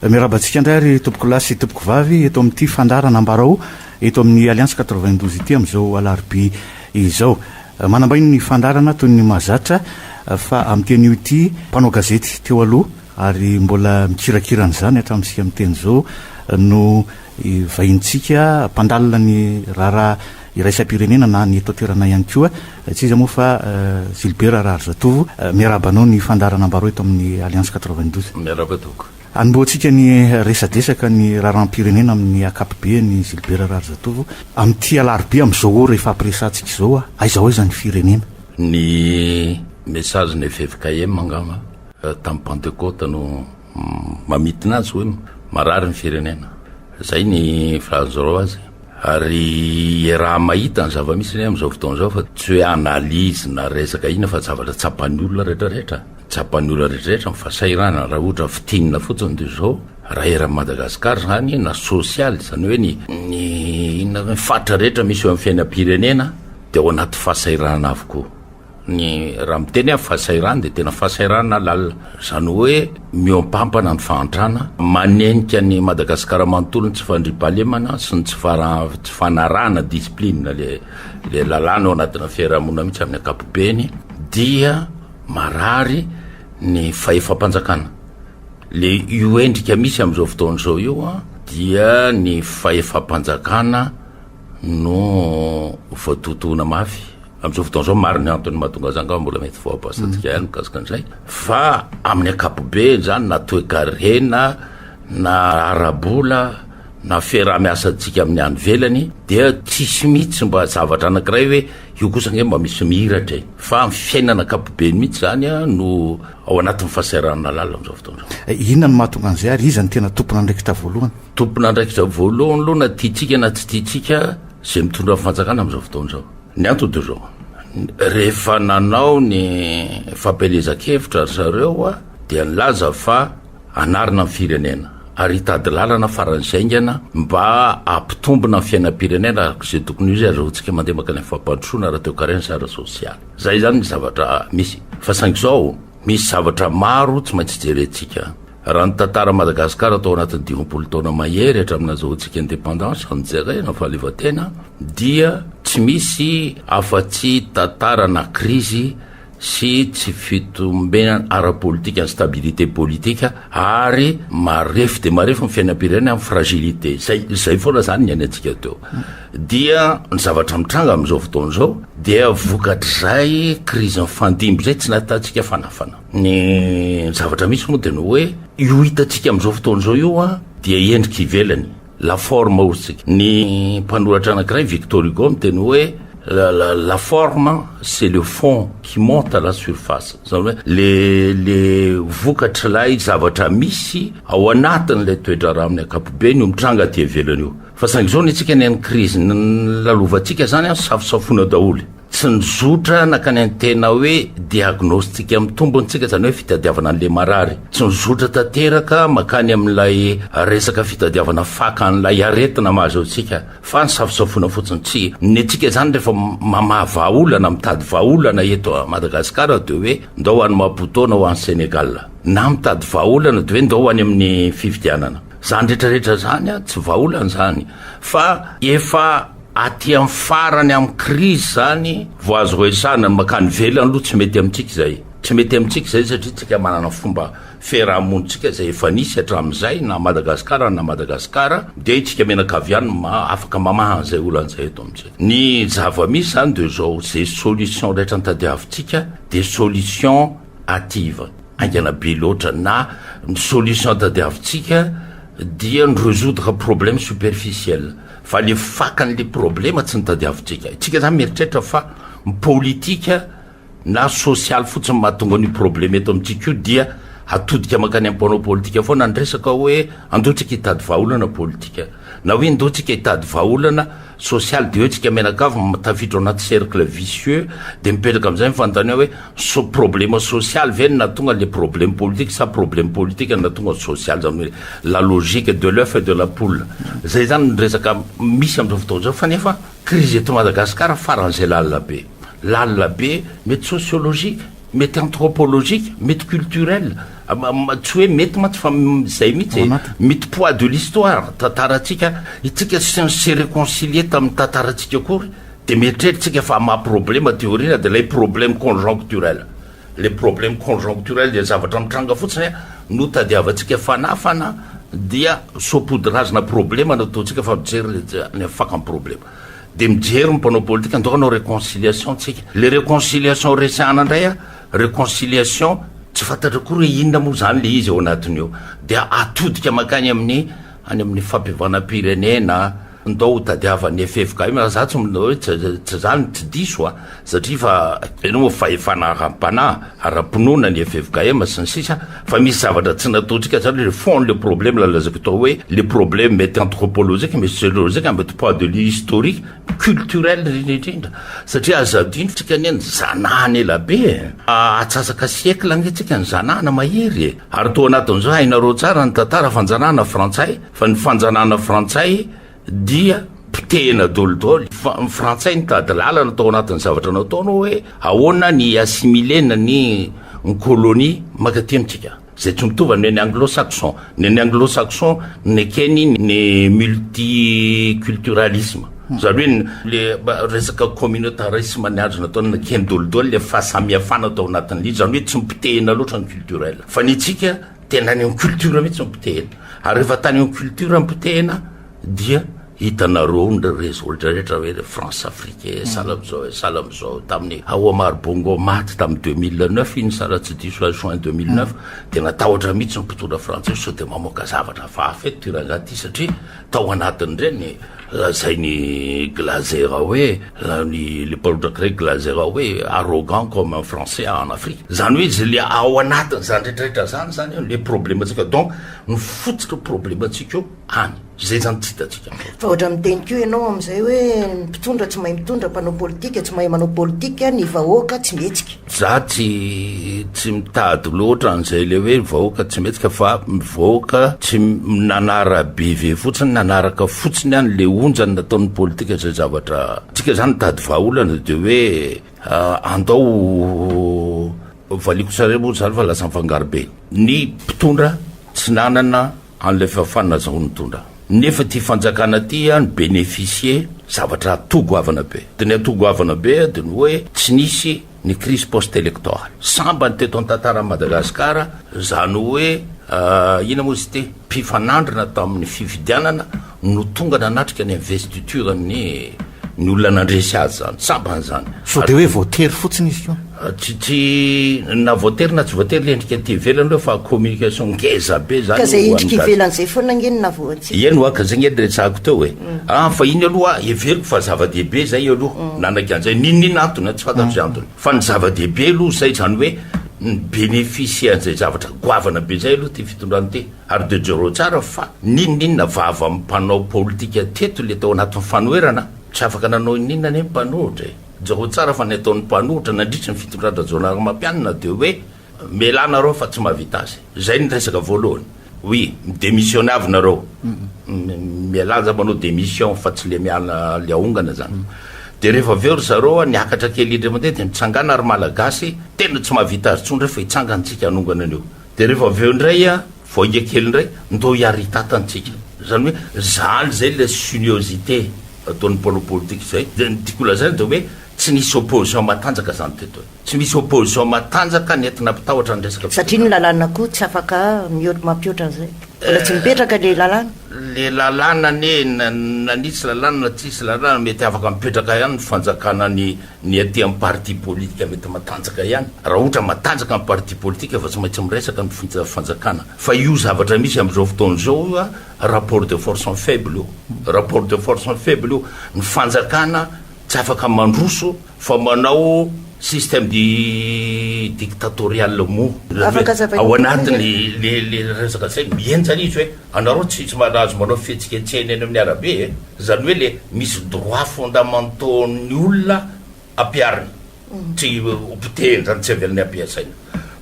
Miarahaba antsika indray ry tompokolahy sy tompokovavy eto amin'ity fandaharana Ambarao eto amin'ny Alliance 92 ity amin'izao alarobia izao. Manambainy ny fandaharana toy ny mahazatra fa amin'ity anio ity mpanao gazety teo aloha ary mbola mikirakira an'izany hatramin'isika miteny izao no vahinintsika mpandalina ny raharaha iraisam-pirenena na ny eto an-toerana ihany koa. Tsy iza moa fa Gilbert Raharizatovo. Miarahaba anao ny fandaharana Ambarao eto amin'ny Alliance 92. Miarahaba tompoko. Anombohantsika ny resadresaka ny raharaham-pirenena amin'ny ankapobeny Gilbert Raharizatovo. Amin'ity alarobia amin'izao ora ifampiresahantsika izao, aiza ho aiza ny firenena? Ny message-n'ny ffkm angamba tamin'ny Pantekote no mamintina azy hoe marary ny firenena. Izay ny filazan'zareo azy. Ary iaraha-mahita ny zava-misy anie amin'izao fotoana izao fa tsy hoe analyse na resaka inona fa zavatra tsapan'ny olona rehetrarehetra. Tsapan'ny olona rehetrarehetra ny fahasahiranana raha ohatra fintinina fotsiny dia izao, raha eran'i Madagasikara izany na sosialy, izany hoe ny ny inona ny faritra rehetra misy eo amin'ny fiainam-pirenena dia ao anaty fahasahiranana avokoa. Ny raha miteny aho fahasahiranana dia tena fahasahiranana lalina. Izany hoe mihoampampana ny fahantrana, manenika an'i Madagasikara manontolo ny tsy fandriampahalemana sy ny tsy tsy fanarahana discipline le le lalàna ao anatina fiarahamonina mihitsy amin'ny ankapobeny dia marary ny fahefam-panjakana. Le io endrika misy amin'izao fotoana izao io dia ny fahefam-panjakana no voatotohona mafy. Amin'izao fotoana izao maro ny antony mahatonga azy angamba mbola mety voabasantsika ihany mikasika an'izay fa amin'ny ankapobeny izany na toekarena na ara-bola na fiaraha-miasantsika amin'ny any ivelany dia tsisy mihitsy mba zavatra anankiray hoe io kosa ange mba misy mihiratra e fa ny fiainana ankapobeny mihitsy izany no ao anatin'ny fahasahiranana lalina amin'izao fotoana izao. Inona no mahatonga an'izay ary iza no tena tompon'andraikitra voalohany? Tompon'andraikitra voalohany aloha na tiantsika na tsy tiantsika izay mitondra ny fanjakana amin'izao fotoana izao. Ny antony dia izao, rehefa nanao ny fampielezan-kevitra ry zareo dia nilaza fa hanarina ny firenena ary hitady lalana faran'izay haingana mba hampitombina ny fiainam-pirenena araka izay tokony ho izy azahoantsika mandeha mankany amin'ny fampandrosoana ara-toekarena sy ara-sosialy. Izay izany ny zavatra misy. Fa saingy izao, misy zavatra maro tsy maintsy jerentsika. Raha ny tantaran'i Madagasikara tao anatin'ny 50 taona mahery hatramin'ny nazahoantsika indépendance, nijerena fahaleovantena, dia tsy misy afa-tsy tantarana krizy sy tsy fitombenana ara-politika, instabilité politique, ary marefo dia marefo ny fiainam-pirenena amin'ny fragilité. Izay, izay foana izany ny iainantsika teo. Dia ny zavatra mitranga amin'izao fotoana izao dia vokatr'izay krizy nifandimby izay tsy nahitantsika fanafana. Ny zavatra misy moa dia ny hoe io hitantsika amin'izao fotoana izao io dia endrika ivelany, la forme hoy isika. Ny mpanoratra anankiray Victor Hugo miteny hoe la la forme c'est le fond qui monte à la surface, izany hoe le le vokatr'ilay zavatra misy ao anatin'ilay toe-draharaha amin'ny ankapobeny io mitranga aty ivelany io. Fa saingy izao ny antsika ny an'ny krizy nolalovantsika izany an, safosafoina daholo. Tsy nizotra nankany amin'ny tena hoe diagnostic mitombina tsika, izany hoe fitadiavana an'ilay marary. Tsy nizotra tanteraka mankany amin'ilay resaka fitadiavana faka an'ilay aretina mahazo antsika fa nisafosafoana fotsiny. Tsy, ny antsika izany rehefa mamaha vahaolana, mitady vahaolana eto Madagasikara dia hoe ndao any Maputo na ho any Sénégal. Na mitady vahaolana dia hoe ndao any amin'ny fifidianana. Izany rehetra rehetra izany tsy vahaolana izany fa efa Aty amin'ny farany amin'ny krizy zany vao azo resahina ny makany ivelany aloha tsy mety amintsika izay. Tsy mety amintsika izay satria tsika manana fomba fiarahamonintsika izay efa nisy hatramin'izay na Madagasikara na Madagasikara dia itsika mianakavy ihany no afaka mamaha an'izay olana izay eto amintsika. Ny zava-misy zany dia izao, izay solution rehetra tadiavintsika dia solution hâtive, haingana be loatra na ny solution tadiavintsika dia ny resoudre problème superficiel. Fa le fakan'le problema tsy notadiavintsika. Tsika zany mieritreritra fa ny politika na sosialy fotsiny mahatonga an'io problema eto amintsika io dia atodika mankany amin'ny mpanao politika foana ny resaka hoe andao tsika hitady vahaolana politika na hoe ndao tsika hitady vahaolana sosialy dia hoe tsika mianakavy tafiditra ao anaty cercle vicieux dia mipetraka amin'izay ny fanontaniana hoe so problema sosialy ve no nahatonga le problème politique sa problème politique no nahatonga ny sosialy zany hoe la logique de l'oeuf et de la poule zay zany ny resaka misy amin'izao fotoana izao fa nefa crise eto Madagasikara faran'izay lalina be lalina be mety sociologique. Mety anthropologique, mety culturel, tsy hoe mety mantsy fa zay mihitsy e, mety poids de l'histoire, tantarantsika, itsika tsy ni-se réconcilier tamin'ny tantarantsika akory, de mieritreritra tsika fa hamaha problème aty aoriana, de lay problème conjoncturel, le problème conjoncturel dia zavatra mitranga fotsiny no tadiavantsika fanafana dia saupoudrage-na problème no ataontsika fa mijery le ny fakan'ny problème. Dia mijery ny mpanao politika, andao hanao réconciliation tsika. Le réconciliation resahana indray a, réconciliation tsy fantatra akory hoe inona moa zany le izy ao anatiny ao. Dia atodika mankany amin'ny any amin'ny fampihavanam-pirenena, ndao ho tadiavan'ny ffkm, za tsy hoe tsy zany tsy diso a, satria fa eny moa fahefana ara-panahy, ara-pinoana ny ffkm sy ny sisa, fa misy zavatra tsy nataontsika zany le fond le problème la lazaiko tao hoe le problème mety anthropologique mety sociologique mety poids de l'historique culturel indrindra indrindra satria aza adino tsika anie ny zanahana ela be e atsasaka siècle ange tsika ny zanahana mahery e ary tao anatin'izao hainareo tsara ny tantara fanjanahana frantsay fa ny fanjanahana frantsay dia potehina dolidoly fa ny frantsay nitady lalana tao anatin'ny zavatra nataony hoe ahoana ny assimilena ny ny colonie mankaty amintsika zay tsy mitovy amin'ny any anglo saxon ny any anglo saxon nekeny ny multiculturalisme zany hoe le resaka communautarisme ny azo nataony nekeny dolidoly le fahasamihafana tao anatin'le izy zany hoe tsy mipotehina loatra ny culturel fa ny antsika tena any amin'ny culture mihitsy mipotehina ary rehefa tany amin'ny culture mipotehina dia hitanareo ny résultat rehetra hoe France Afrique sahala am'izao sahala am'izao tamin'ny Omar Bongo maty tamin'ny 2009 iny sara tsy diso azy juin 2009 de natahotra mihitsy ny mpitondra frantsay sao de mamoaka zavatra hafahafa eto ty rangahy ty satria tao anatin'ireny lazainy Glaser hoe ny le mpanoratra ray Glaser hoe arrogant comme un français en Afrique zany hoe izy le ao anatin'zany rehetrarehetra zany zany le problème atsika donc ny fototra problème atsika eo any zay zany tsy hitantsika. Fa ohatra miteny koa ianao amin'izay hoe ny mpitondra tsy mahay mitondra, mpanao politika tsy mahay manao politika, ny vahoaka tsy mihetsika. Za tsy mitady loatra an'izay le hoe vahoaka tsy mihetsika fa vahoaka tsy nanara-BV fotsiny, nanaraka fotsiny any le onjany nataon'ny politika zay zavatra. Tsika zany mitady vahaolana de hoe andao valiako tsara moa zany fa lasa mifangaro be. Ny mpitondra tsy nanana an'ilay fahafahana nazahoany nitondra. Nefa ity fanjakana ity an ni-bénéficier zavatra ato goavana be. Dia ny ato goavana be dia ny hoe tsy nisy ny crise post-électorale. Sambany teto an-tantaran'i Madagasikara izany hoe inona moa izy ity, mpifanandrina tamin'ny fifidianana no tonga nanatrika ny investiture ny ny olona nandresy azy zany. Sambany zany. Sao dia hoe voatery fotsiny izy koa? Tsy tsy na voatery na tsy voatery le endrika aty ivelany aloha fa communication ngeza be zany Ka zay io endrika an'ny gasy. ivelany zay foana ange no nahavoantsika. Eny hoa ka zay nge ny resahako teo e. Ah fa iny aloha heveriko fa zava-dehibe zay aloha nanaiky an'izay n'inon'inona antony an, tsy fantatro izay antony. Fa ny zava-dehibe aloha zay zany hoe ni-beneficier an'izay zavatra goavana be zay aloha ity fitondrana ity. Ary dia jereo tsara fa n'inon'inona vavan'ny mpanao politika teto le tao anatin'ny fanoherana, tsy afaka nanao inon'inona anie ny mpanohitra e. Jereo tsara fa ny ataon'ny mpanohitra nandritry ny fitondran-dRajaonarimampianina dia hoe mialà nareo fa tsy mahavita azy. Izay ny resaka voalohany. Oui, mi-demissionner avy nareo. Mialà za manao démission fa tsy le miala le aongana zany. Dia rehefa avy eo ry zareo niakatra kely indray mandeha dia mitsangàna ry Malagasy, tena tsy mahavita azy intsony re fa hitsangana tsika hanongana an'io. Dia rehefa avy eo indray vao hainga kely indray, ndao hiaritatana tsika. Izany hoe zany izay ilay sinuosité ataon'ny mpanao politika izay. Dia ny tiako holazaina dia hoe tsy nisy opposition matanjaka izany teto e. Tsy misy opposition matanjaka nentina ampitahotra ny resaka Satria ny fitondrana. lalàna koa tsy afaka mihoatra mampihoatra an'izay. Mbola tsy mipetraka ilay lalàna. Le lalàna anie na na nisy lalàna na tsisy lalàna mety afaka mipetraka ihany ny fanjakana ny Ny aty amin'ny parti politika mety matanjaka ihany, raha ohatra matanjaka ny parti politika fa tsy maintsy miresaka ny fanjakana. Fa io zavatra misy amin'izao fotoana izao io rapport de force faible io, rapport de force faible io, ny fanjakana tsy afaka mandroso fa manao système di dictatorial mou, Afaka azavaina ao kokoa ve? anatin'ny le le resaka zay mihenjana izy hoe anareo tsisy mahazo manao fihetsiketsehana eny amin'ny arabe e. Zany hoe le misy droits fondamentaux ny olona ampiharina, tsy hopotehina zany, tsy avelany ampiasaina.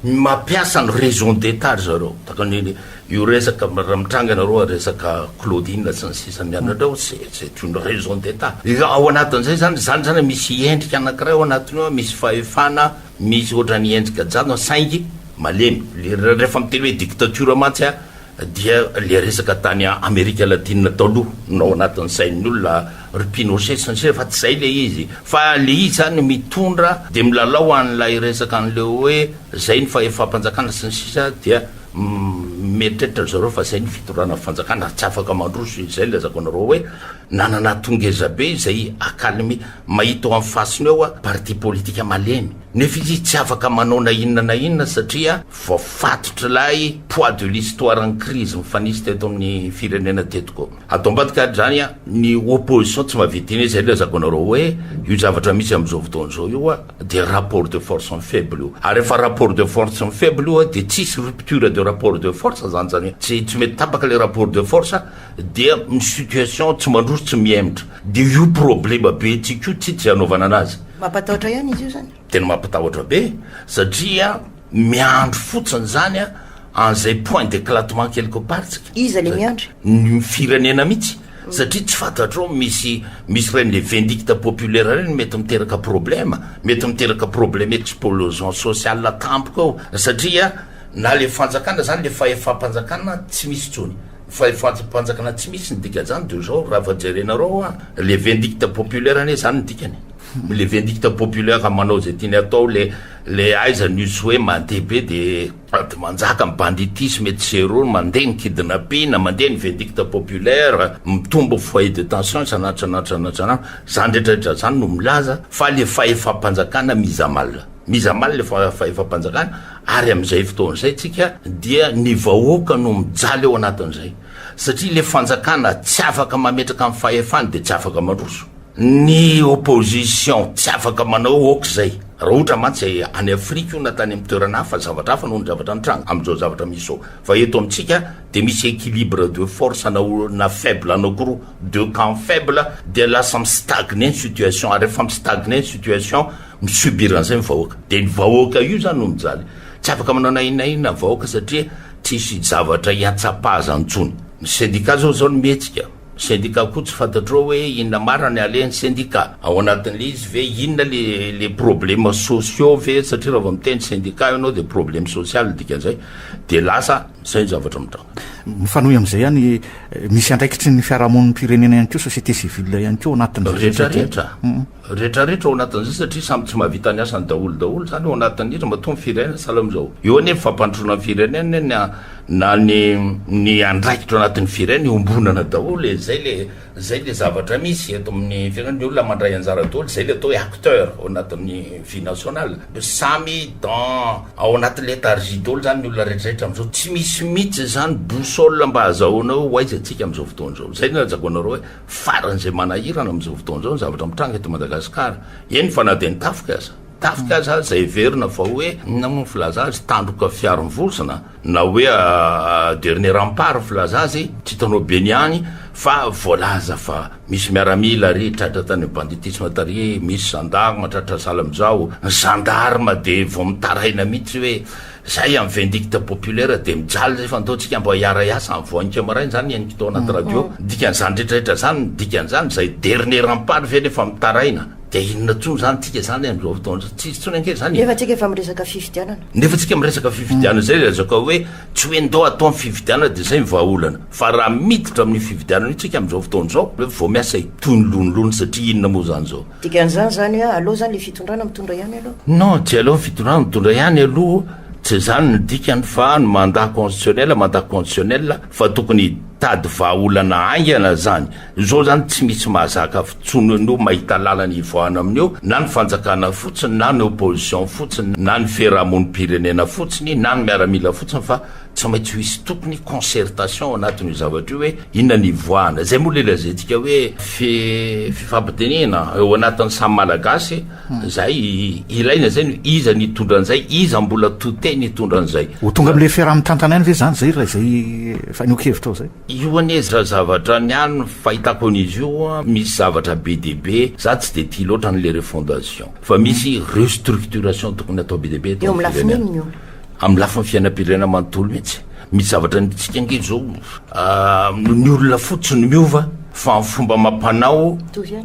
Mampiasa ny raison d'Etat ry zareo, tahaka ny io resaka raha mitranga nareo resaka Claudine sy ny sisa ny anareo reo, c'est c'est une raison d'Etat. Ao anatin'izay zany, zany zany misy endrika anakiray ao anatiny ao, misy fahefana. Misy ohatran'ny endrika jadona saingy malemy. Le rehefa miteny hoe dictature mantsy a dia le resaka tany Amerika Latina taloha no ao anatin'ny sain'ny olona, ry Pinochet sy ny sisa fa tsy zay le izy. Fa le izy zany mitondra dia milalao an'ilay resaka an'le hoe zay ny fahefam-panjakana sy ny sisa dia mieritreritra ry zareo fa zay ny fitondrana fanjakana ary tsy afaka mandroso izy. Zay no ilazako anareo hoe nanana ato ngeza be izay accalmie. Mahita ao amin'ny face-ny ao parti politika malemy nefa izy tsy afaka manao na inona na inona satria voafatotr'ilay poids de l'histoire ny crise mifanisy teto amin'ny firenena teto koa. Ato ambadika ary izany ny opposition tsy mahavita iny, izay ilazako anareo hoe io zavatra misy amin'izao fotoana izao io dia rapport de force faible io, ary rehefa rapport de force faible io dia tsisy rupture de rapport de force izany, izany hoe tsy mety tapaka ilay rapport de force dia ny situation tsy mandroso tsy mihemotra dia io problema be antsika io tsy tsy anaovana anazy. Mampatahotra ihany izy io zany. Tena mampatahotra be satria miandry fotsiny zany an'izay point d'éclatement quelque part tsika. Iza le miandry? Ny firenena mihitsy satria tsy fantatrao misy misy reny le vindicte populaire reny mety miteraka problema, mety miteraka problema explosion sociale tampoka eo satria na le fanjakana zany le fahefam-panjakana tsy misy intsony. Fahefam-panjakana tsy misy ny dikan'izany de zao raha vao jerenareo an, le vindicte populaire anie zany ny dikany, le vindicte populaire manao zay tiany atao le le aiza ny use hoe mandeha be de manjaka ny banditisme etsy sy eroa, mandeha ny kidnapping, mandeha ny vindicte populaire, mitombo foyer de tension isan'andro isan'andro isan'andro isan'andro, zany rehetra rehetra zany no milaza fa le fahefam-panjakana mise à mal, mise à mal le fahefam-panjakana. Ary amin'izay fotoana izay tsika dia ny vahoaka no mijaly ao anatin'izay satria le fanjakana tsy afaka mametraka ny fahefany dia tsy afaka mandroso. Ny opposition tsy afaka manao ok izay. Raha ohatra mantsy any Afrika io na tany amin'ny toerana hafa zavatra hafa noho ny zavatra nitranga amin'izao zavatra misy izao. Fa eto amintsika dia misy equilibre de force na olona faible anankiroa, deux camps faibles dia lasa mi-stagner ny situation ary rehefa mi-stagner ny situation Mi-subir an'izay ny vahoaka. Dia ny vahoaka io izany no mijaly. Tsy afaka manao na inona na inona ny vahoaka satria tsisy zavatra hiantsapazany intsony. Ny syndicat zao zao no mihetsika. Ny syndicat koa tsy fantatrao hoe inona marina ny alehan'ny syndicat. Ao anatin'ilay izy ve inona le le problème sociaux ve satria raha vao miteny syndicat ianao dia problème social dikan'izay. Dia lasa izay ny zavatra mitranga. Mifanohy amin'izay ihany, misy andraikitry ny fiarahamonim-pirenena ihany koa, société civile ihany koa ao anatin'izay. Rehetra rehetra. Retraretra ao anatin'izay satria samy tsy mahavita ny asany daholo daholo zany ao anatin'ny hira matoa ny firenena sahala amin'izao. Eo anie ny fampandrosoana ny firenena na na ny ny andraikitra ao anatin'ny firenena iombonana daholo e, zay le zay le zavatra misy eto amin'ny firenena, ny olona mandray anjara daholo, zay le atao hoe acteur ao anatin'ny vie nationale. Samy dans ao anaty léthargie daholo zany ny olona retraretra amin'izao, tsy misy mihitsy zany boussole mba azahoana hoe ho aiza tsika amin'izao fotoana izao. Zay no lazaiko anareo hoe Faran'izay manahirana amin'izao fotoana izao ny zavatra mitranga eto Madagasikara, eny fa na dia ny tafika aza. Tafika aza izay heverina fa hoe, inona moa ny filaza azy, tandroka fiarom-vozona na hoe dernier rempart ny filaza azy, tsy hitanao be ny any fa voalaza fa misy miaramila ary tratra tany amin'ny banditisme tary, misy gendarme tratra sahala amin'izao, ny gendarme dia vao mitaraina mihitsy hoe Zay am vindicte populaire de mijaly zay fa ndao tsika mba hiara hiasa am voanka maraina zany henoko tao anaty radio dikan'izany retraretra zany ny dikan'izany zay dernier rempart ve nefa mitaraina de inona tsony zany tsika zany amzao fotoana zao tsisy tsony ange zany e. Nefa tsika efa miresaka fifidianana. Nefa tsika miresaka fifidianana zay lazaiko hoe tsy hoe ndao atao ny fifidianana de zay ny vahaolana fa raha miditra amin'io fifidianana io tsika amzao fotoana zao vao miasa hitohy ny lonilony satria inona moa zany zao. Dikan'izany zany hoe aleo zany le fitondrana mitondra ihany aloha? Non, tsy aleo ny fitondrana mitondra ihany aloha, tsy izany no dikany fa ny mandat constitutionnel, mandat constitutionnel fa tokony hitady vahaolana haingana zany. Izao zany tsy misy mahazaka fitsony an'io mahita lalana hivoahana amin'io na ny fanjakana fotsiny na ny opposition fotsiny na ny fiarahamonim-pirenena fotsiny na ny miaramila fotsiny fa Tsy maintsy ho hisy tokony concertation ao anatin'io zavatra io hoe inona ny hivoahana. Izay moa ilay lazaintsika hoe fifampidinihana eo anatin'ny samy Malagasy izay ilaina izay no iza ny hitondra an'izay, iza mbola to teny hitondra an'izay. Ho tonga amin'ilay fiaraha-mitantana ihany ve izany izay raha izay fanehoan-kevitrao izay? Io anie zavatra ny ahy ny fahitako an'izy io misy zavatra be dia be, za tsy dia tia loatra an'ilay refondation fa misy restructuration tokony atao be dia be eto amin'ny firenena. Amin'ny lafiny fiainam-pirenena manontolo mihitsy. Misy zavatra nitsika ange izao, ny olona fotsiny miova fa ny fomba amam-panao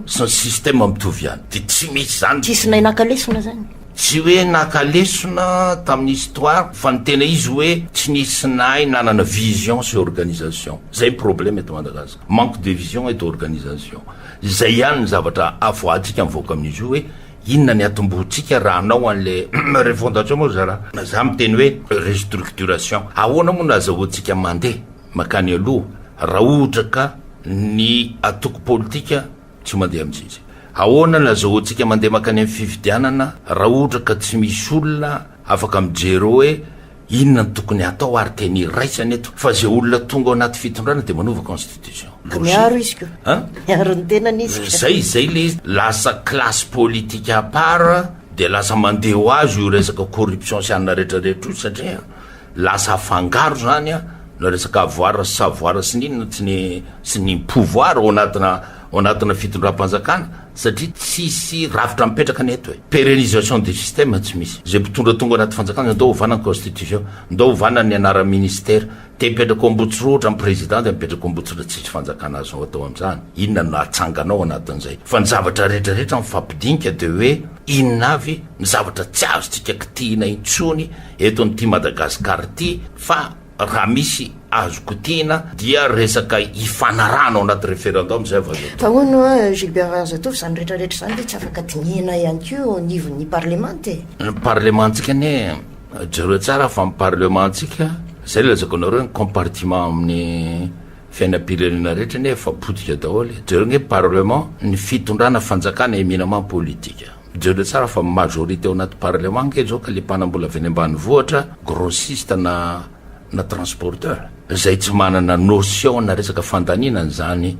sy ny système mitovy ihany. Dia tsy misy izany. Tsisy nahay naka lesona izany. Tsy hoe naka lesona tamin'ny histoire fa ny tena izy hoe tsy nisy nahay nanana vision sy organisation. Zay ny problème eto Madagascar. Manque de vision et d'organisation. Izay ihany ny zavatra avoahantsika mivoaka amin'izy io hoe inona ny atombohantsika raha hanao an'le refondation moa ry zalahy. Za miteny hoe restructuration. Ahoana moa no azahoantsika mandeha mankany aloha raha ohatra ka ny antoko politika Tsy mandeha mihitsy. Ahoana no azahoantsika mandeha mankany amin'ny fifidianana raha ohatra ka tsy misy olona afaka mijery hoe inona no tokony hatao ary teny iraisana eto fa izay olona tonga ao anaty fitondrana dia manova constitution. Ka miaro izy ko. An? Miaro ny tenany izy ka. Zay, zay le izy. Lasa classe politique à part dia lasa mandeha ho azy io resaka corruption sy anona rehetrarehetra io satria Lasa afangaro zany an, na resaka avoir sy savoir sy ny inona tsy ny sy ny pouvoir ao anatina ao anatina fitondram-panjakana satria tsisy rafitra mipetraka ny eto e. Pérennisation du système tsy misy. Zay mpitondra tonga anaty fanjakana ndao ovana ny constitution, ndao ovana ny anaran'ny ministère, te hipetraka ao Ambotsirohotra ny président dia mipetraka ao Ambotsirohotra tsisy fanjakana azonao atao amin'izany. Inona no atsanganao anatin'izay. Fa ny zavatra rehetra rehetra mifampidinika dia hoe inona avy ny zavatra tsy azontsika kitihina intsony eto amin'ity Madagascar ity fa raha misy azo kitihina dia resaka ifanarahana ao anaty referendum zay vao azo atao. Fa hono hoa Gilbert Rahazotovy izany rehetra rehetra izany ve tsy afaka dinihina ihany koa eo anivon'ny parlemanta e? Ny parlemantsika anie jereo tsara fa ny parlemantsika zay lazaiko anareo ny compartiment amin'ny fiainam-pirenena rehetra anie efa potika daholo e, jereo nge parlement ny fitondrana fanjakana eminemment politique. Jereo tsara fa majorité ao anaty parlement ange zao ka le mpanambola avy any ambanivohitra grossiste na na transporteur zay tsy manana notion na resaka fandaniana an'izany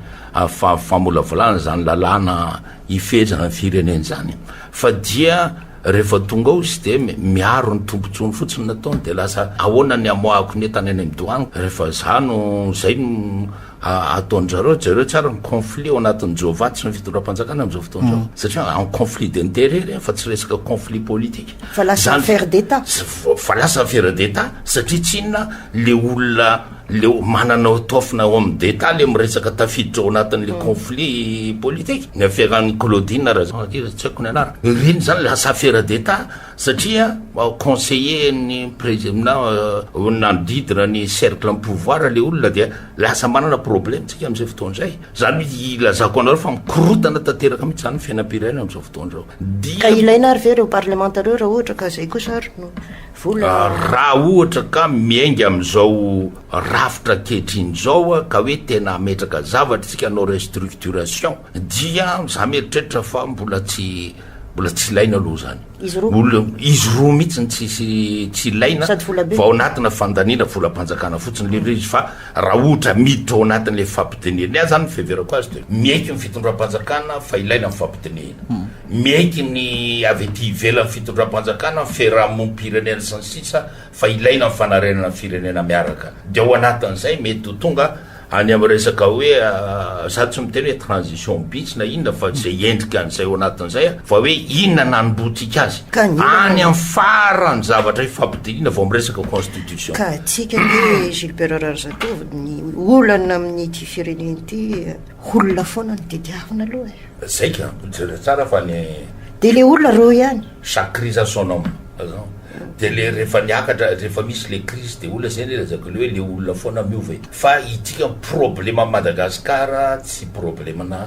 famolavolana zany lalàna ifehezana ny firenena zany fa dia rehefa tonga ao izy de miaro ny tombotsoany fotsiny nataony de lasa ahoana ny amoahako ny entana any amin'ny douane rehefa za no zay no ataon-dry zareo, jereo tsara ny conflit ao anatin'ny Jehovah sy ny fitondram-panjakana amin'izao fotoana izao, satria en conflit d'intérêt ireny fa tsy resaka conflit politique. Fa lasa affaire d'Etat. Fa lasa affaire d'Etat satria tsy inona le olona le manana étoffe-na homme d'Etat le miresaka tafiditra ao anatin'le conflit politique, ny affaire an'i Claudine Razanakira tsy haiko ny anarany, ireny zany lasa affaire d'Etat. Satria conseiller ny président na nanodidina ny cercle ny pouvoir le olona dia lasa manana problème tsika amizay fotoana izay. Zany hoe ilazako anareo fa mikorotana tanteraka mihitsy zany ny fiainam-pirenena amizao fotoana izao. Dia. Ka ilaina ary ve ireo parlemanta ireo raha ohatra ka zay kosa ary no vola. Raha ohatra ka miainga amizao rafitra ankehitriny izao ka hoe tena hametraka zavatra tsika hanao restructuration dia za mieritreritra fa mbola tsy Mbola tsy ilaina aloha izany. Izy roa? Olona, izy roa mihitsy no tsisy, tsy ilaina. Sady vola be. Fa ao anatina fandaniana volam-panjakana fotsiny ilay izy fa raha ohatra miditra ao anatin'ilay fampidinihana, ny ahy izany ny fiheverako azy dia miaiky ny fitondram-panjakana fa ilaina ny fampidinihana. Miaiky ny avy aty ivelan'ny fitondram-panjakana, ny fiarahamonim-pirenena sy ny sisa fa ilaina ny fanarenana ny firenena miaraka. Dia ao anatin'izay mety ho tonga Any amin'ny resaka hoe, za tsy miteny hoe transition bis na inona fa izay endrika an'izay ao anatin'izay fa hoe inona nanombohantsika azy. Ka ny olana Any amin'ny farany zavatra ifampidinihina vao miresaka constitution. Ka antsika anie Gilbert Raharizatovo, ny olana amin'ity firenena ity, olona foana no tediavina aloha e. Zay ka, jereo tsara fa ny. Dia le olona reo ihany. Chaque crise a son homme. De le rehefa niakatra, rehefa misy le crise de olona zay le lazaiko le hoe le olona foana miova e. Fa itsika ny problème an'i Madagascar tsy problème na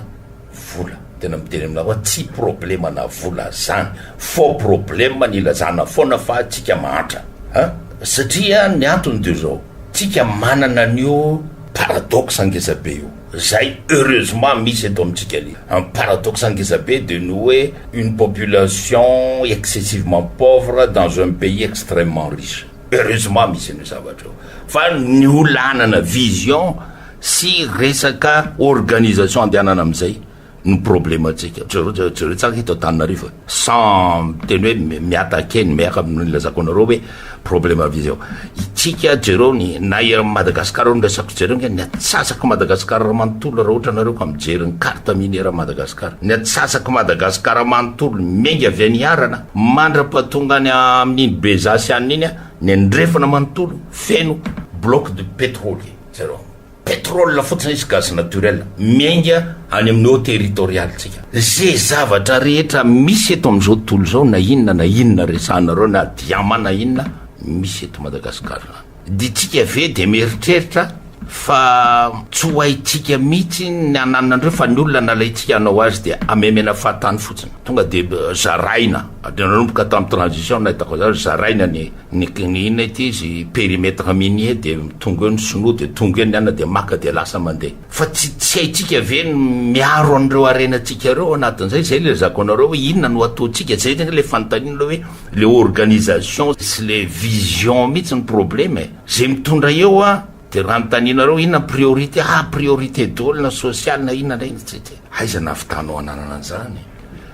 vola. Tena miteny aminareo aho tsy problème na vola zany. Faux problème ny ilazana foana fa tsika mahantra. An! Satria ny antony de zao, tsika manana an'io paradoxe ngeza be io. Zay heureusement misy eto amintsika le un paradoxe ngeza be de ny hoe une population excessivement pauvre dans un pays extrêmement riche. Heureusement misy an'io zavatra io. Fa ny olona hanana vision sy resaka organisation andehanana amin'izay no problème antsika. Jereo jereo tsara eto Antananarivo e. Sans miteny hoe mi-attaquer ny maire no nilazako anareo hoe problème vision. Itsika jereo ny na eran'i Madagascar no resako jereo nge ny atsasak'i Madagascar manontolo raha ohatra nareo ka mijery ny carte minière Madagascar. Ny atsasak'i Madagascar manontolo miainga avy any Iharana mandra-pahatonga any amin'iny Bezaha sy anona iny ny andrefana manontolo feno bloc de pétrolier. Jereo. Pétrole fotsiny sy gaz naturel miainga any amin'ny eau territoriale-tsika. Ze zavatra rehetra misy eto amin'izao tontolo izao na inona na inona resahanareo na diamant na inona misy eto Madagascar zany. Dia tsika ve dia mieritreritra fa tsy ho haintsika mihitsy ny hananana an'ireo fa ny olona nalaintsika hanao azy dia amemena fahatany fotsiny. Tonga dia zaraina, nanomboka tamin'ny transition nahitako an'izany, zaraina ny Ny ny inona ity izy périmètre minier dia tonga eo ny sinoa dia tonga eo ny anona dia maka dia lasa mandeha. Fa tsy tsy haintsika ve ny miaro an'ireo harenantsika ireo ao anatin'izay? Izay ilay lazako anareo hoe inona no ataontsika? Izay ange ilay fanontaniana ilay hoe le organisation sy le vision mihitsy ny problème e. Izay mitondra eo an dia raha anontanianareo inona ny priorité, ah priorité daholo na social na inona na inona, tsy tsy aiza nahavitanao hananana an'izany?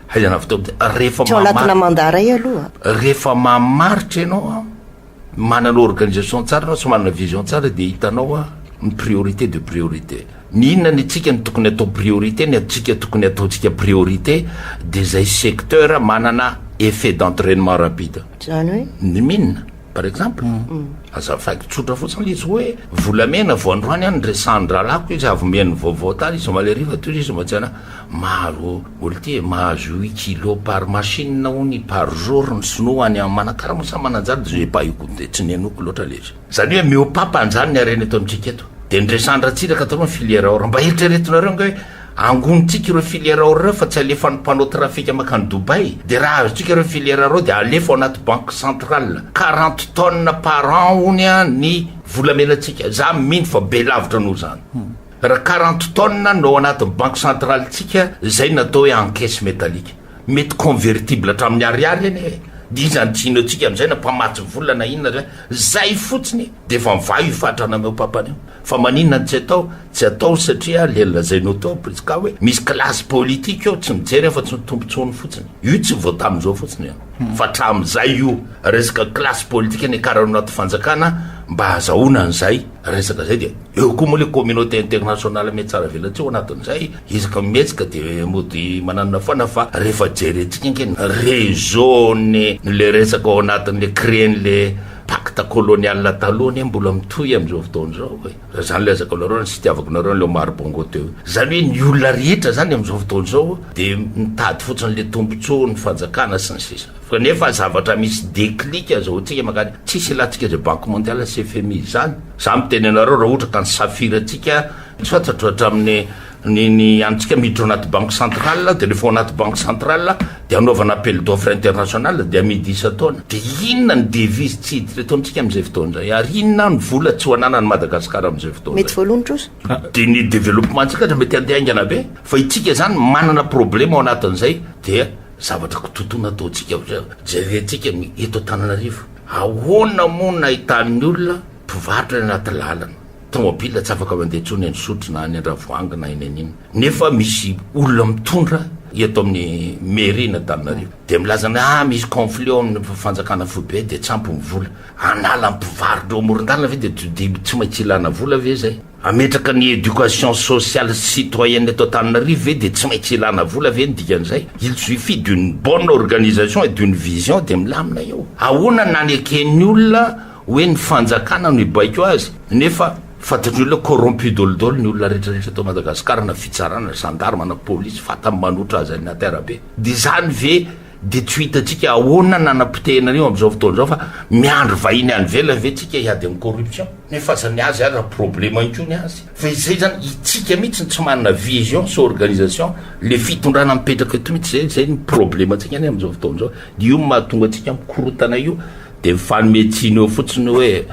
Aiza nahavita rehefa Tsy ao anatina mandat iray aloha. Rehefa mamaritra ianao an, manana organisation tsara ianao sy manana vision tsara dia hitanao an ny priorité de priorité. Ny inona ny antsika no tokony atao priorité, ny antsika tokony ataontsika priorité dia izay secteur manana effet d'entrainement rapide. Izany hoe? Ny mine par exemple. Azafady, tsotra fotsiny ilay izy hoe volamena vao androany aho niresahan-drahalahiko izy avy omeny vaovao tany izy omaly hariva toy izy mba tsy hana Maro olo ty e, mahazo huit kilo par machine hony par jour ny sinoa any Manakara moa sa Mananjary de j'ai pas écouté, tsy nihenoiko loatra le izy. Zany hoe mihoa-papa an'zany ny harena eto amintsika eto. De ny resahan-dRatsiraka taloha ny filière or. Mba eritreretinareo ange hoe angonintsika ireo filière or ireo fa tsy alefan'ny mpanao trafic mankany Dubaï. De raha azontsika ireo filière ireo de alefa ao anaty banque centrale. 40 tonnes par an hony ny volamenantsika. Za mino fa be lavitra noho zany. Raha 40 tonnes no ao anatin'ny banque centrale tsika zay natao hoe encaisse métallique. Mety convertible hatramin'ny ariary anie e! Dia iza no tsy hino antsika amin'izay na mpamatsy vola na inona zay. Zay fotsiny dia efa mivaha io fatrana ameo papany io. Fa maninona no tsy atao? Tsy atao satria le lazainao teo Prisca hoe misy classe politique eo tsy mijery afa-tsy ny tombotsoany fotsiny. Io tsy vao tamin'izao fotsiny an! Fa hatramin'izay io resaka classe politique niakarana ao anaty fanjakana mba ahazahoana an'izay resaka zay dia Eo koa moa le communauté internationale mihatsaravelatsihy ao anatin'izay, ezaka mihetsika dia mody mananona foana fa rehefa jerentsika ange ny réseau ny le resaka ao anatin'le créer-n'le pacte colonial taloha anie mbola mitohy amin'izao fotoana izao e. Raha zany lazako anareo ny sy itiavako anareo an'le Omar Bongo teo io. Zany hoe ny olona rehetra zany amin'izao fotoana izao dia mitady fotsiny le tombotsoa ny fanjakana sy ny sisa. Kanefa zavatra misy déclic azahoantsika mankany, tsisy ilantsika izay banque mondiale sy FMI izany. Za miteny anareo raha ohatra ka ny saphir antsika tsy fantatro hatramin'ny ny ny antsika miditra ao anaty banque centrale dia rehefa ao anaty banque centrale dia anaovana appel d'offre international dia amidy isan-taona. Dia inona ny devise tsy hiditra eto amintsika amin'izay fotoana izay ary inona ny vola tsy ho ananan'i Madagasikara amin'izay fotoana Mety izay. voaloha ny trosa. Dia ny développement antsika aza mety handeha haingana be fa itsika izany manana problème ao anatin'izay dia Zavatra kitotoa nataontsika jerentsika ny eto Antananarivo. Ahoana moa no nahitan'ny olona mpivarotra any anaty lalana? Tomobile tsy afaka mandeha intsony any Isotry na any Andravoahangy na eny an'inona. Nefa misy olona mitondra eto amin'ny mairie n'Antananarivo. Dia milaza ny ah misy conflit ao amin'ny fanjakana foibe dia tsy ampy ny vola. Hanala ny mpivarotra eo amoron-dalana ve dia tsy maintsy ilana vola ve izay? Hametraka ny éducation sociale sy citoyenne eto Antananarivo ve dia tsy maintsy ilana vola ve ny dikan'izay? Il suffit d'une bonne organisation et d'une vision dia milamina eo. Ahoana no naneken'ny olona hoe ny fanjakana no hibaiko azy nefa fantatry ny olona hoe corrompu dolidoly ny olona rehetra rehetra eto Madagasikara na fitsarana na gendarme na polisy fantany manotra azy any anaty arabe. Dia izany ve dia tsy ho hitantsika ahoana nanapotehina an'io amin'izao fotoana izao fa miandry vahiny any ivelany ve tsika hiady amin'ny corruption? Nefa aza ny azy ary problema ihany koa ny azy. Fa izay zany itsika mihitsy no tsy manana vision sy organisation, le fitondrana mipetraka eto mihitsy zay zay ny problemantsika anie amin'izao fotoana izao. Dia io no mahatonga antsika mikorotana io, dia mifanome tsiny eo fotsiny hoe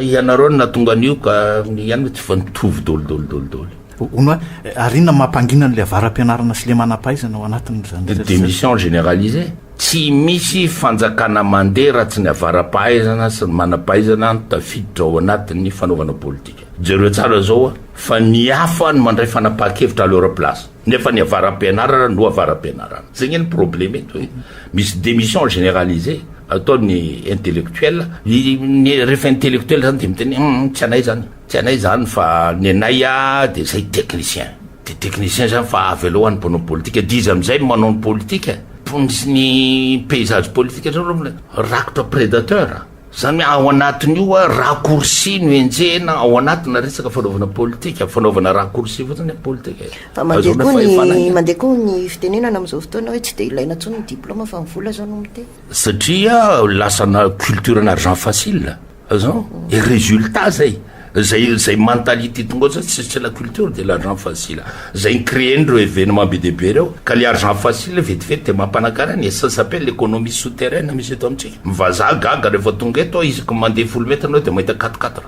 ianareo no nahatonga an'io ka ny ihany tsy fa nitovy daholo daholo daholo daholo. Hono hoa, ary inona no mampangina an'ilay avara-pianarana sy ilay manam-pahaizana ao anatin'izany rehetra izany? Démission généralisée. Tsy misy fanjakana mandeha raha tsy ny avara-pahaizana sy ny manam-pahaizana no tafiditra ao anatin'ny fanaovana politika. Jereo tsara izao fa ny hafa no mandray fanapahan-kevitra à leur place, nefa ny avara-pianarana no avara-pianarana. Zay nge ny problème eto e. Misy démission généralisée ataon'ny intellectuel, ny rehefa intellectuel zany dia miteny hoe tsy anay zany. Tsy anay zany fa nenay a de zay technicien de technicien zany fa avelao any mpanao politika de izy amizay no manao ny politika ny paysage politika zao aloha rakotra predateur. Zany hoe ao anatin'io a raccourci no enjehina ao anatina resaka fanaovana politika, fanaovana raccourci fotsiny ny politika e. Fa mandeha koa ny mandeha koa ny fitenenana amin'izao fotoana hoe tsy dia ilaina intsony ny diplôme fa ny vola zao no miteny. Satria lasana culture n'argent facile zao e résultat zay. Zay zay mentalité tonga ao zay tsy c'est la culture de l'argent facile zay ni-créer-n'ireo événement be dia be ireo ka le argent facile vetivety de mampanakarena e, ça s'appelle l'économie souterraine misy eto amintsika. Ny vazaha gaga rehefa tonga eto isaky ny mandeha folo mètre anao de mahita quatre quatre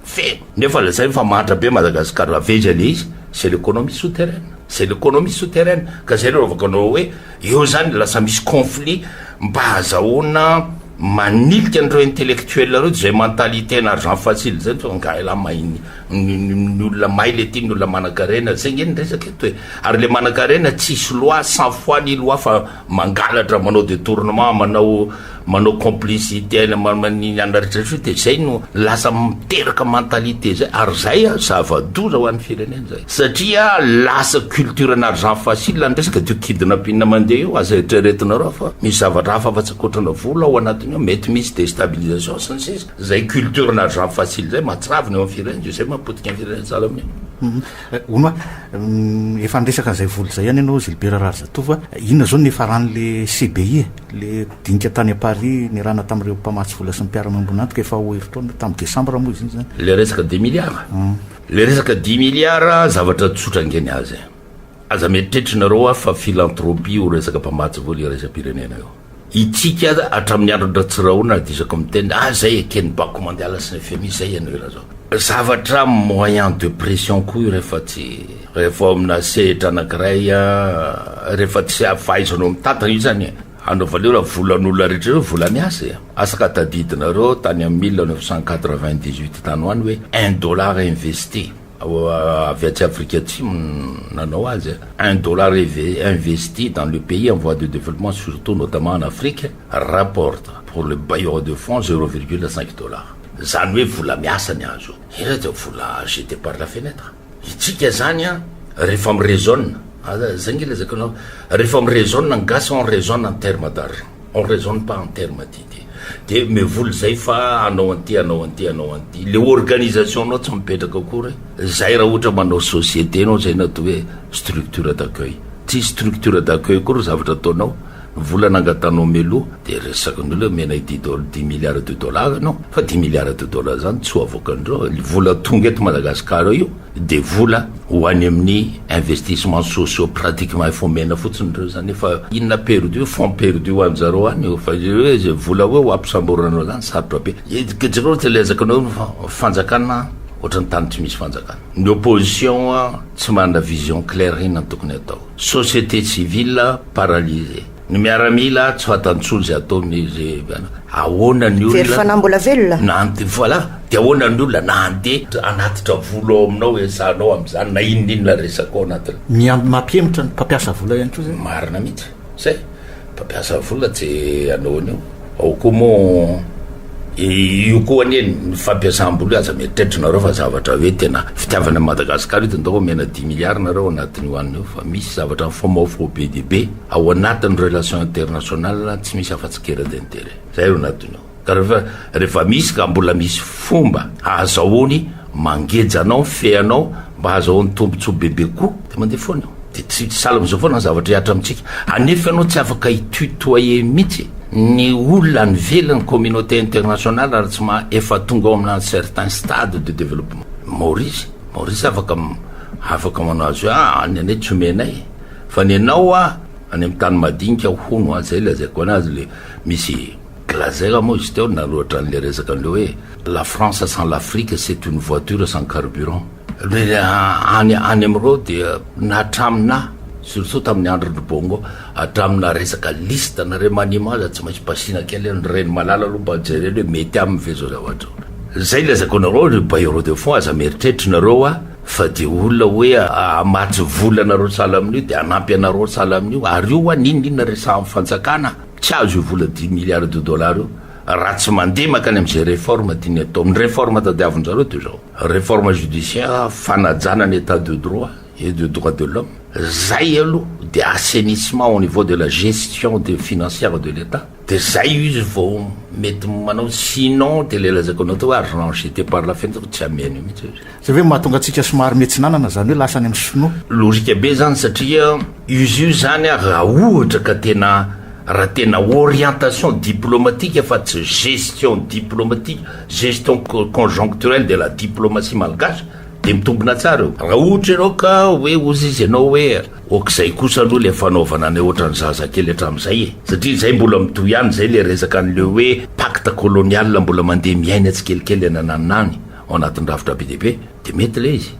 feno nefa lazainy fa mahantra be Madagascar avy aiza le izy c'est l'économie souterraine, c'est l'économie souterraine ka zay no anaovako anao hoe eo zany lasa misy conflit mba azahoana Manilika an'ireo intellectuel ireo izay mentalité n'argent facile izay fa nga elah mahay ny olona mahay le ty ny olona manankarena zay nge ny resaka eto e ary le manankarena tsisy loi sans foi ni loi fa mangalatra manao detournement manao manao complicité ny anona rehetra rehetra io de zay no lasa miteraka mentalité zay ary zay a zava-doza ho an'ny firenena zay satria lasa culture n'argent facile ny resaka de io kidnapping mandeha io aza eritreretinareo fa misy zavatra hafa afa-tsy ankoatrana vola ao anatiny ao, mety misy destabilisation sy ny sisa, zay culture n'argent facile zay mahatsiravina eo amin'ny firenena, de zay mahapotika ny firenena sahala amin'io. Hono hoa, efa niresaka an'izay vola izay ihany ianao Gilbert Raharizatovo a, inona izao no niafaran'le CBI e? Le dinika tany à Paris niarahana tamin'ireo mpamatsy vola sy ny mpiara-miombon'antoka efa ho herintaona, tamin'ny desambra moa izy iny izany. Le resaka dix milliards? Le resaka dix milliards zavatra tsotra ange ny azy e. Aza mieritreritra nareo hoa fa philanthropie io resaka mpamatsy vola iraisam-pirenena io. Itsika aza hatramin'ny andron-dRatsirahona adisako miteny ah zay eken'ny banque mondiale sy ny FMI zay ianao ilazao. Zavatra moyen de pression koa io rehefa tsy rehefa ao amina sehatra anakiray rehefa tsy fahaizanao mitantana io zany e. Anaovan'io raha volan'olona rehetra ireo vola miasa e. Asa ka tadidinareo tany amin'ny 1998 tany ho any hoe un dollar investi. Avy atsy Afrika Atsimo nanao azy, un dollar investi dans le pays en voie de développement surtout notamment en Afrique rapporte pour le bailleur de fonds 0,5 dollar. Zany hoe vola miasa ny azo. Io dia vola jeté par la fenêtre. Itsika zany an, rehefa mi-raisonne, zay nge lazaiko anao, rehefa mi-raisonne ny gasy on raisonne en terme d'argent, on raisonne pas en terme d'idée. De mivola zay fa hanao an'ity hanao an'ity hanao an'ity, le organisation nao tsy mipetraka akory, zay raha ohatra manao société enao zay no atao hoe structure d'accueil, tsisy structure d'accueil akory ny zavatra ataonao, ny vola nangatanao mialoha de resakin'ny olona hoe omenay dix dol dix milliards de dollars enao, fa dix milliards de dollars zany tsy ho avoakandreo, ny vola tonga eto Madagascar io de vola ho any amin'ny investissements sociaux pratiquement efa omena fotsiny ireo zany efa inona perdu fonds perdu ho anjareo any io fa hoe zay vola hoe ho ampisamboranao zany sarotra be jereo tsy lezaka anao fa fanjakana ohatran'ny tany tsy misy fanjakana ny opposition tsy manana vision claire inona no tokony atao société civile paralysée Ny miaramila tsy fantany intsony izay ataony izay ahoana ny olona. Very fanahy mbola velona. Na voilà dia ahoana ny olona na handeha hanatitra vola ao aminao ezahanao amin'izany na inona inona resaka ao anatiny. Miha mampihemotra ny mpampiasa vola ihany koa izay. Marina mihitsy zay, mpampiasa vola tsy hanao an'io, ao koa moa Io koa anie ny fampiasam-bola io aza mieritreritra nareo fa zavatra hoe tena fitiavana an'i Madagascar io dia ndao omena dix milliards nareo anatin'io anona io fa misy zavatra mifamoafoa be dia be ao anatin'ny relation internationale tsy misy afa-tsy guerre d'intérêt zay eo anatiny ao ka rehefa rehefa misy ka mbola misy fomba ahazahoany mangeja anao mifehy anao mba ahazahoany tombotsoa bebe kokoa dia mandeha foana io. Dia tsy sahala amin'izao foana ny zavatra hihatra amintsika. Anefa ianao tsy afaka hi-tutoyer mihitsy ny olona any ivelany, communauté internationale ary tsy maha efa tonga ao amina certain stade de développement. Maurice, Maurice afaka afaka manao azy hoe ah ny anay tsy omenay fa ny anao ah any amin'ny tany madinika hono ah, zay lazaiko anazy le misy Glazer moa izy teo nanoratra an'le resaka an'le hoe la France sans l'Afrique c'est une voiture sans carburant. Any any amin'ireo dia na hatraminà, surtout tamin'ny andron-dry Bongo, hatraminà resaka liste na remaniement aza tsy maintsy pasiana kely ny reny malala aloha mba jerena hoe mety aminy ve izao zavatra izao. Zay lazaiko anareo ry bailleurs de fonds aza mieritreritra nareo a fa dia olona hoe hamatsy vola anareo sahala amin'io dia hanampy anareo sahala amin'io ary io a n'inon'inona resahan'ny fanjakana tsy azo io vola dix milliards de dollars io raha tsy mandeha mankany amin'izay réforme tiany atao. Ny réforme tadiavin-jareo dia izao. Réforme judiciaire, fanajana ny état de droit et de droit de l'homme, zay aloha dia assainissement au niveau de la gestion de financière de l'Etat. De zay izy vao mety manao, sinon de le lazaiko anao teo hoe argent jeté par la fenêtre tsy hameno io mihitsy izy. Zay ve mahatonga antsika somary mihetsinanana zany hoe lasa any amin'ny sinoa? Logique be zany satria izy io zany raha ohatra ka tena raha tena orientation diplomatique fa tsy gestion diplomatique, gestion conjoncturelle de la diplomatie malgache de mitombina tsara io. Raha ohatra ianao ka hoe ozy izy ianao hoe ok'izay kosa aloha le fanaovana anay ohatran'ny zazakely hatramin'izay e, satria zay mbola mitohy ihany zay le resaka an'le hoe pacte colonial mbola mandeha miaina tsikelikely any ananany ao anatin'ny rafitra be dia be, de mety le izy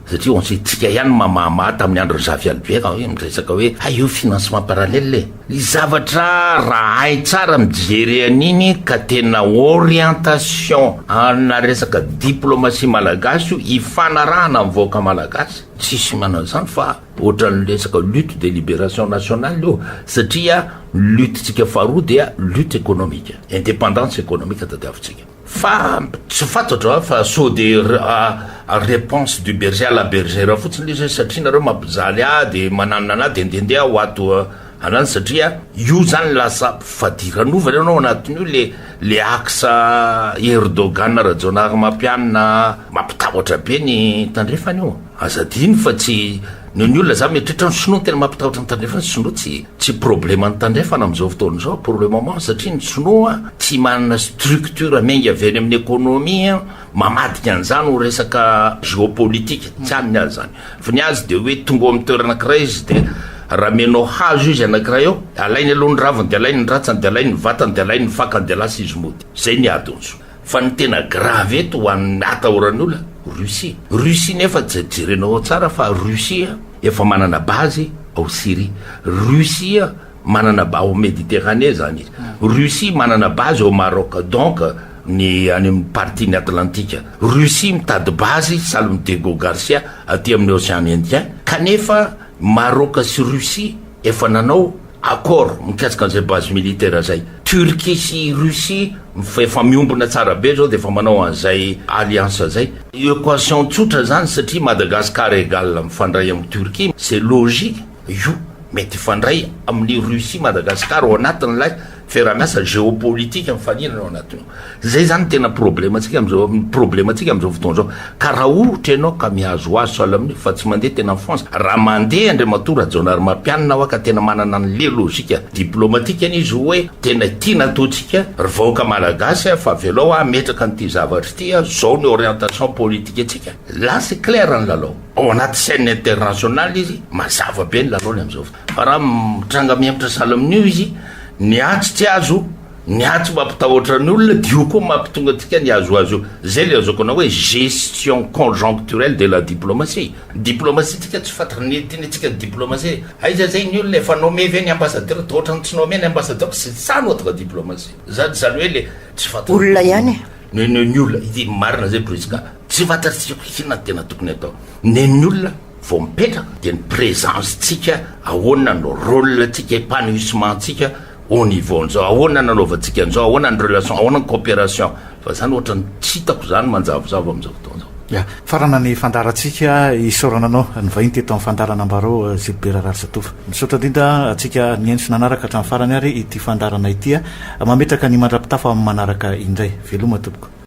satria on sait tsika ihany mamahamaha tamin'ny andron'i Zafy Albert hoe miresaka hoe hay io financement parallèle e. Ny zavatra raha hay tsara mijery an'iny ka tena orientation ana resaka diplomatie malagasy io ifanarahana amin'ny vahoaka malagasy, tsisy manao izany fa ohatran'ny resaka lutte de liberation nationale io satria lutte-tsika faharoa dia lutte économique, indépendance économique tadiavintsika. Fa tsy fantatro a, fa sao de réponse du berger à la bergère fotsiny le izy hoe satria nareo mampijaly ahy de mananona anahy de ndehandeha aho ato anany satria io zany lasa fadiranovana ianao anatin'io le le axe Erdogan Rajaonarimampianina mampitahotra be ny tandrefana io. Aza adino fa tsy ny ny olona za mieritreritra ny sinoa no tena mampitahotra ny tandrefana, sinoa tsy tsy problema ny tandrefana amin'izao fotoana izao pour le moment satria ny sinoa tsy manana structure miainga avy any amin'ny économie mamadika an'izany ho resaka géopolitique, tsy any ny azy zany fa ny azy de hoe tonga ao amin'ny toerana anankiray izy de raha amenao hazo izy anankiray eo alainy aloha ny raviny de alainy ny ratsany de alainy ny vatany de alainy ny fakany de lasa izy mody, zay ny adiny sinoa. Fa ny tena grave eto ho an'ny atahoran'ny olona, Russie. Russie nefa tsy jerenao ao tsara fa Russie efa manana base ao Syrie. Russie manana ao Méditerranée zany izy. Russie manana base ao Maroc donc ny any amin'ny partie ny Atlantique. Russie mitady base sahala amin'i Diego Garcia aty amin'ny Océan Indien kanefa Maroc sy Russie efa nanao Accord mikasika an'izay base militaire zay. Turquie sy Russie efa miombona tsara be zao de efa manao an'izay alliance zay. Equation tsotra zany satria Madagascar egal mifandray amin'i Turquie, c'est logique io mety hifandray amin'i Russie Madagascar ao anatin'ilay fiaraha-miasa géopolitique mifanirana ao anatin'io. Zay zany tena problème antsika amizao problème antsika amizao fotoana zao. Ka raha ohatra ianao ka mihazohazo sahala amin'io fa tsy mandeha tena en France, raha mandeha Andriamatoa Rajaonarimampianina hoa ka tena manana an'le logique diplomatique anie izy hoe tena tiana ataontsika ry vahoaka malagasy a fa avelao aho hametraka an'ity zavatra ity a, zao ny orientation politique antsika, là c'est clair ny lalao. Ao anaty scène internationale izy, mazava be ny lalaony amizao fotoana. Fa raha mitranga mihemotra sahala amin'io izy, ny atsy tsy azo, Ny atsy mampitahotra ny olona dia io koa mampitonga antsika ny azoazo io. Zay le azaoko anao hoe gestion conjoncturelle de la diplomatie. Diplomatie tsika tsy fantatra ny tiany antsika ny diplomatie. Aiza zay ny olona efa nommé ve ny ambassadeur de ohatrany tsy nommé ny ambassadeur c'est ça notre diplomatie. Zany zany hoe le tsy fantatra. Olona ihany e. Ny ny ny olona ity marina zay Prisca. Tsy fantatsika hoe inona no tena tokony atao. Nen'ny olona vao mipetraka dia ny présence tsika ahoana no rôle tsika épanouissement tsika Au niveau an'izao, ahoana nanaovantsika an'izao, ahoana ny relation, ahoana ny coopération, fa zany ohatran'ny tsy hitako zany manjavozavo amin'izao fotoana izao. Ya, farana ny fandaharantsika, isaorana anao nivahiny teto amin'ny fandaharana Ambarao Gilbert Raharizatovo. Misaotra indrindra antsika nihaino sy nanaraka hatramin'ny farany ary ity fandaharana ity. Mametraka ny mandra-pitafa amin'ny manaraka indray. Veloma tompoko.